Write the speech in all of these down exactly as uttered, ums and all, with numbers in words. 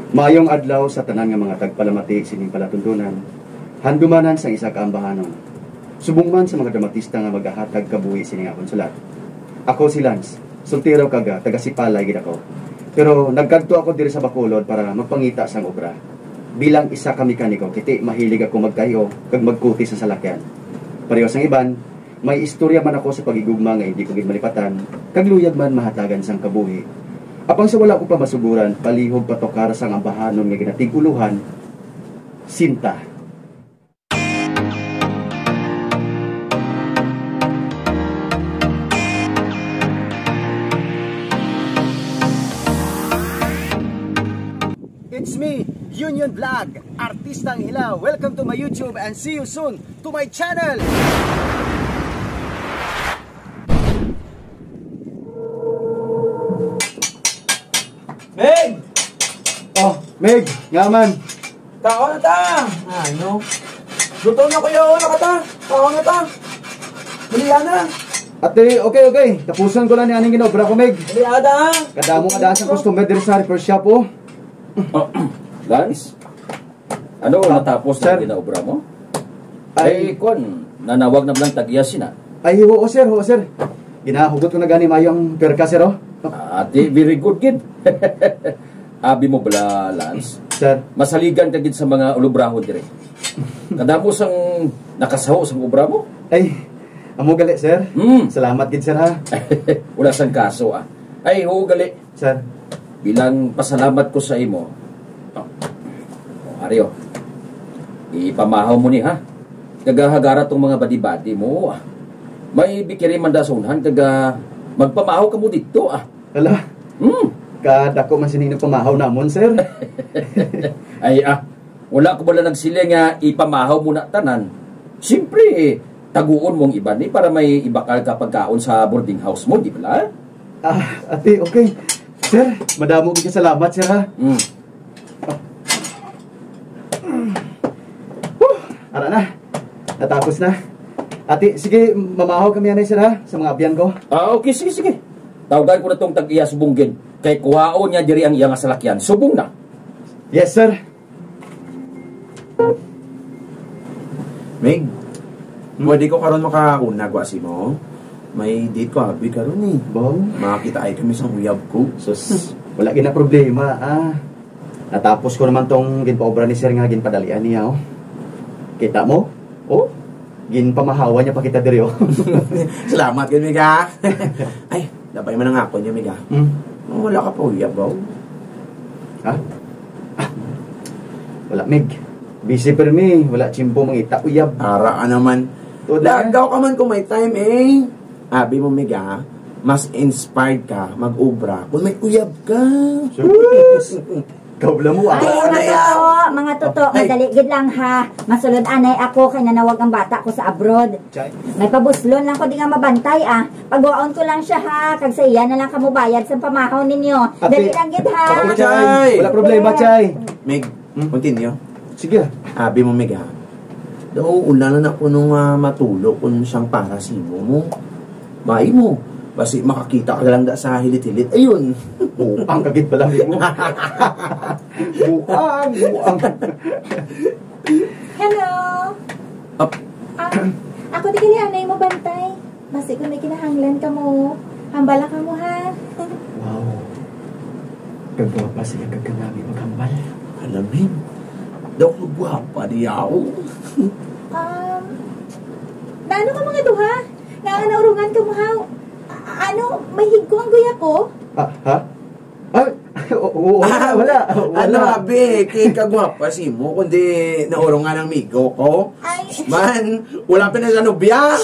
Maayong adlaw sa tanan nga mga tagpalamati sining palatundonan, handumanan sang isa ka ambahanon. Subong man sa mga dramatista nga magahatag kabuhi sini nga akon sulat. Ako si Lance, soltero kag, ah, taga Sipalay gid ako. Pero nagkadto ako diri sa Bacolod para magpangita sang obra. Bilang isa ka mekaniko, kiti mahilig ako magkay-o kag magkutis sa salakyan. Pareho sang iban, may istorya man ako sa paghigugma nga hindi ko gid malipatan, kag luyag man mahatagan sang kabuhi. Apang sa wala ko pa masuguran, palihog patukar sang ambahanon nga ginatig-ulohan, sinta. It's me, Union Vlog, Artistang Hilaw. Welcome to my YouTube and see you soon to my channel! Meg! Oh, Meg, nga man. Kaon na ta! Ano? Gutom na, kuya, wala ka ta! Kaon na ta! Dali na! Ate, okay, okay. Tapusan ko lang ni aning ginaobra ko, Meg. Dali ada, ah! Kadamo nga daan sa customer diri sa repair shop, oh. Oh, Lance? Ano, ah, natapos na sir, ginaobra mo? Ay, ay, kwan, nanawag na bala ang tag-iya sina? Ay, oo, sir, oo, sir. Ginahugot ko na gani maayo ang perka, sir, oh. Ah, di, very good gid. Abi mo bala, Lance? Sir. Masaligan ka gid sa mga ulubrahon dire. Kadamo sang nakasaho sang obra mo. Ay, amo gali, sir. Hmm. Salamat gid, sir, ha. Wala sang kaso, ah. Ay, oo gali. Sir. Bilang pasalamat ko sa imo, oh, Mario, ipamahaw mo ni, ha? Kag hagara tong mga badi-badi mo, ah. May bikiri man da sa unhan, kag, ah, magpamahaw ka mo dito, ah. Hala. Hmm. Kadako man sining nagpamahaw namon, sir. Ay, ah, wala ko bala nagsiling nga ipamahaw mo na tanan. Siyempre, eh, taguon mo ang iban, eh, para may ibakal ka pagkaon sa boarding house mo, di bala? Ah, ate, okay. Sir, madamo gid salamat, sir, ha? Mm. Whew, ara na. Natapos na. Ate, sige, mamahaw kami anay, sir, ha? Sa mga abyan ko. Ah, okay, sige, sige. Tawagan ko na tong tag-iya subong gid. Kay kuhaon niya diri ang iya nga salakyan. Subong na. Yes, sir. Mig, hmm? Pwede ko karon makaunag wa si mo? May date ko abi karon, eh. Baw? Makakita ay kami sa uyab ko. Sus, wala gid na problema, ah. Natapos ko naman tong ginpaobra ni sir nga ginpadalian niya, oh. Kita mo? Oh, ginpamahawan niya pa kita diri, oh. Salamat gid, Mig, ha. Ay, labay man ang ako niya, Mig, ha. Hmm? Oh, wala ka pa uyab, oh. Ha? Ah, wala, Mig. Busy permi, wala tiyempo mangita uyab. Ara ka naman. Tuod na. Lagaw ka man kung may time, eh. Abi mo, Mig, ha, mas inspired ka mag-obra kung may uyab ka. Sus! Kabla mo, ah. Ay, mga toto, mga toto, madali gid lang, ha. Masulod anay ako kay nanawag ang bata ko sa abroad. Chay. May pabuslon lang ko di nga mabantay, ah. Pagwaon ko lang siya, ha. Kag sa iya na lang kamo bayad sa pamahaw ninyo. Ate, dali lang gid, ha. Ako, Chay. Chay. Wala problema, Chay. Mig, hmm? Continue. Sige. Abi mo, Mig, ha. Daw, una na na kuno nga matulo kun siyang para sa imo mo. Bayi mo. Basi makakita ka lang da sa hilit-hilit. Ayun. Buang ka gid pala, Mig, mo. Buang, buang. Hello. Ap- Ah, ako di gali anay mo bantay. Basi kung may kinahanglan kamo, hambala kamo, ha? Wow. Kagwapa siya kag kanami maghambal. Alam, Min. Daw kagwapa niya ako. Um, naano ka mga duha? Nga naurungan kamo, ha? A-, ano, may higko ang guya ko? Ah, ha? Ah, oo, oo, wala, Ah, wala, wala. Ano, abi, kay kagwapa si mo, kundi naurungan ang migo ko. Ay. Man, wala pa na sa nobya.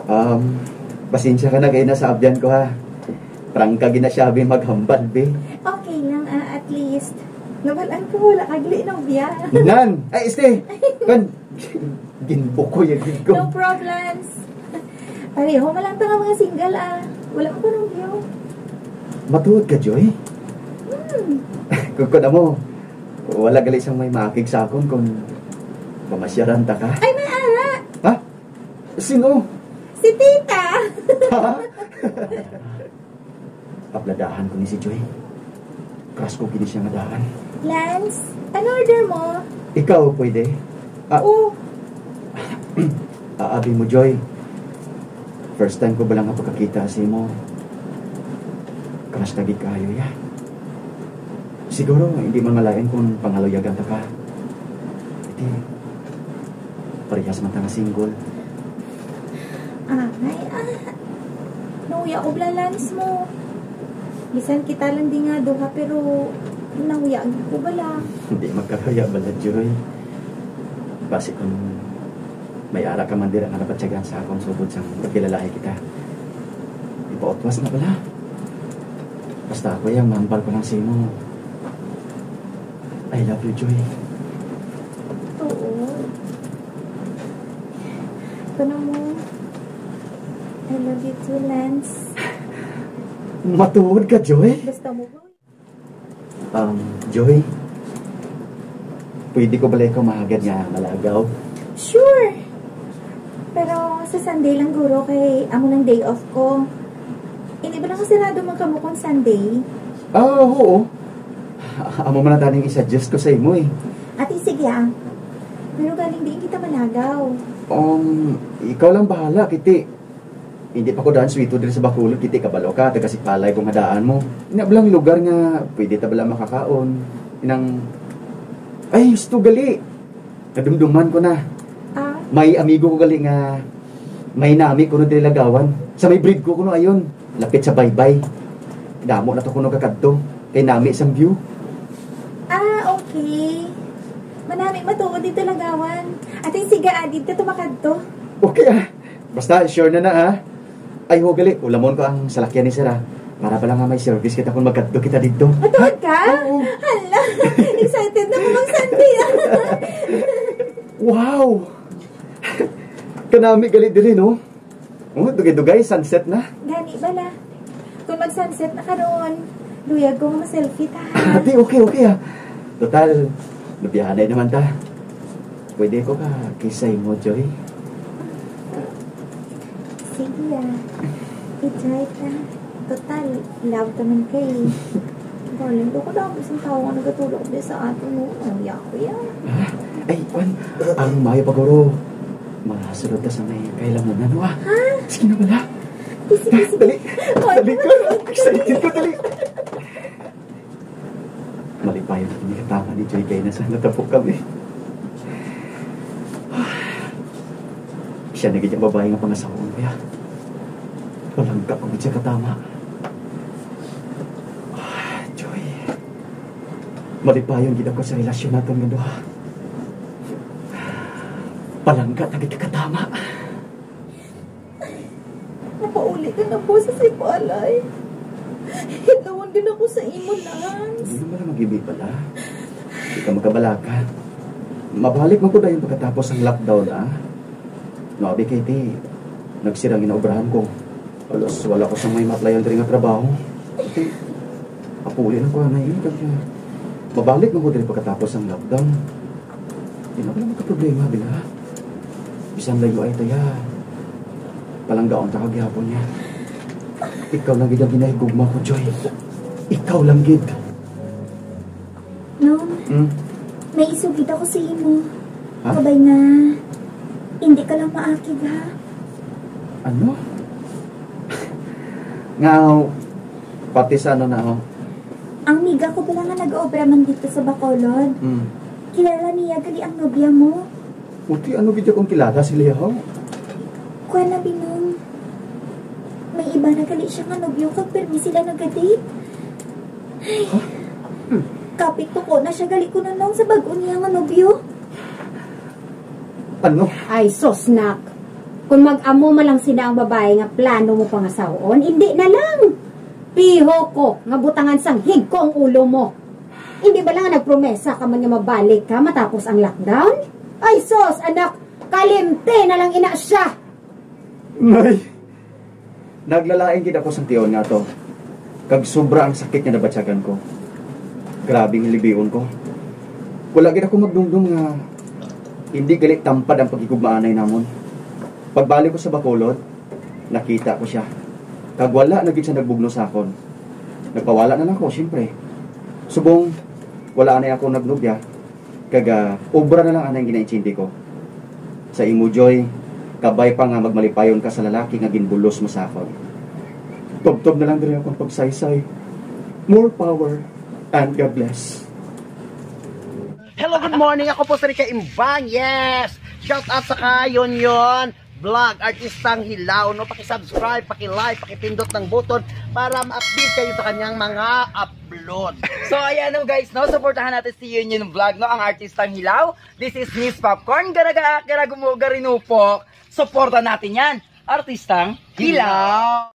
Um, pasensya ka na kay nasa abyan ko, ha. Prangka gina siya, abi, maghambal, be. Okay lang, ah, at least. Nabalaan ko, wala kag li nobya. Nan! Ay, este! Kan, ginbuko yung gid ko. No problems. Pareho man lang ta nga mga single, ah. Wala ko pa nobyo. Matuod ka, Joy? Hmm. Kung ko na mo, wala gali sang may maakig sa akon kung mamasyaran ta ka. Ay, may ara! Ha? Sino? Si Tita! Ha? Papladahan ko ni si Joy. Crush ko gini siya nga daan. Lance, ano order mo? Ikaw, pwede? Ah, Oh, ah, abi mo, Joy. First time ko bala nga pagkakita sa imo. Crush ka gid kaayo, ya. Siguro, hindi man malain kung pangaluyagan ta ka. Iti, parehas man ta nga single. Ay, ah. Nauya ko bala, Lance, mo. Bisan kita lang di nga duha, pero nauya ko bala. Hindi magkakaya bala, Joy. Basi kung may ara ka man dira nga nabatyagan sa akon sugod sang magkilalahi kita. Ipautwas na bala. Basta ako yang mambal ko lang sa imo. I love you, Joy. Oo. Ito na mo. I love you too, Lance. Matuod ka, Joy? Basta mo, boy. Um, Joy, pwede ko bala ikaw mahagad nga malagaw? Sure. Pero sa Sunday lang, guro, kay amo nang day off ko. Hindi ba lang sarado man kamo kon Sunday? Ah, oo. Amo man ang taning i-suggest ko sa imo, eh. Ati, sige, ah. Pero galing diin kita malagaw? Um, ikaw lang bahala, kiti. Hindi pa ko daan suwito diri sa Bacolod, kiti, kabalo ka, taga Sipalay ko nga daan mo. Ina bala ang lugar nga pwede ta bala makakaon. Inang, ay, husto gali. Kadumduman ko na. Ah. May amigo ko gali nga may nami kuno diri Lagawan. Sa may breed ko kuno ayon. Lapit sa baybay. Damo na to kuno kakadto. Kay nami sang view. Ah, okay. Manami matuod dito Lagawan. Ate, sige, ah, dito to makadto. Okay, ah. Basta, sure na na, ah. Ay, ho, gali. Ulamon ko ang salakyan ni Sir, ah. Para bala nga may service kita kung magkadto kita dito. Matuod ka? Oo. Hala, excited na ko mag-Sunday, ah. Wow! Kanami gali diri, no? Oh, dugay-dugay, sunset na. Gani bala. Kung mag-sunset na karon, luyag ko nga ma-selfie ta. Ate, okay, okay, ah. Total, nabiyahanay naman ta. Pwede ko ka kisay mo, Joy? Sige, ah. I-try ta. Total, love ta man kay. Darling, ko kadamo sang tawo nga nagatulog di sa atin, no? Ang yakuya. Ah, ay, kwan, ang mayo pa guro. Masulod ta sa may kailamunan, wa? Ha? Sige na bala. Sige, sige. Dali. Ay, dali ko. Excited ko, dali. Malipayon ako ni katama ni Joy kay nasa natabo kami. Siya na gid ang babae nga pangasawon niya. Palangga ko gid siya katama. Ah, Joy. Malipayon gid ako sa relasyon naton nga duha. Palangga ta gid ka katama. Mapauli ka na po sa Sipalay. Hitawon din ako sa imo, Lance. Hindi naman ang mag-ibig pala. Hindi ka magkabalaka. Mabalik man ko dayon pagkatapos ang lockdown, ah. No, abi kay ti, nagsirang inaubrahan ko. Alas, wala ko sa may matlayan diri nga trabaho. Ti, apuli lang ko anay yun, kag, ah, mabalik man ko diri pagkatapos ang lockdown. Di na pala magka-problema, bila. Bisan layo ay taya. Palanggaon ta ka gihapon niya. Ikaw lang gid ang ginahigugma ko, Joy. Ikaw lang gid. Nong, Hmm? may isugid ako sa imo. Ha? Kabay nga, hindi ka lang maakig, ha? Ano? Nga, pati sa ano na, oh? Ang miga ko pala nga nag-obra man dito sa Bacolod. Hmm. Kilala niya gali ang nobya mo. Uti, ano gid akong kilala si Liahaw? Kuan na, Binong. May iba na gali siya nga nobyo kag permi sila nagadate. Ay. Huh? Hmm. Kapit tuko na siya gali ko, Nong, sa bag-o niya nga nobyo. Ano? Ay, sus, nak. Kung mag-amo man lang sina ang babae nga plano mo pangasawon, hindi na lang. Piho ko nga butangan sang higko ang ulo mo. Hindi ba lang nagpromesa ka man nga mabalik ka matapos ang lockdown? Ay, sus, anak, kalimti na lang ina siya. Nay, naglalain gid ako sang tion nga to. Kag sobra ang sakit nga nabatyagan ko. Grabe ang libion ko. Wala gid ako magdumdom nga hindi gali tampad ang paghigugmaanay namon. Pagbalik ko sa Bacolod, nakita ko siya. Kag wala na gid siya nagbugno sa akon. Nagpawala na lang ko, siyempre. Subong, wala anay ako nagnubya. Kag, ah, obra na lang anay ang ginaintindi ko. Sa imo, Joy, kabay pa nga magmalipayon ka sa lalaki nga ginbulos mo sa akon. Tubtob na lang diri akong pagsaysay. More power and God bless. Hello, good morning. Ako po si Rica Imbang. Yes! Shout out sa Kayon Yon Vlog, Artistang Hilaw, no? Paki-subscribe, paki-like, pakipindot ng button para ma-update kayo sa kanyang mga upload. So, ayan, no, guys, no? Suportahan natin si Union Vlog, no? Ang Artistang Hilaw. This is Miss Popcorn, Garagaak, Garagumuga, Rinupok. Suporta natin yan. Artistang Hilaw.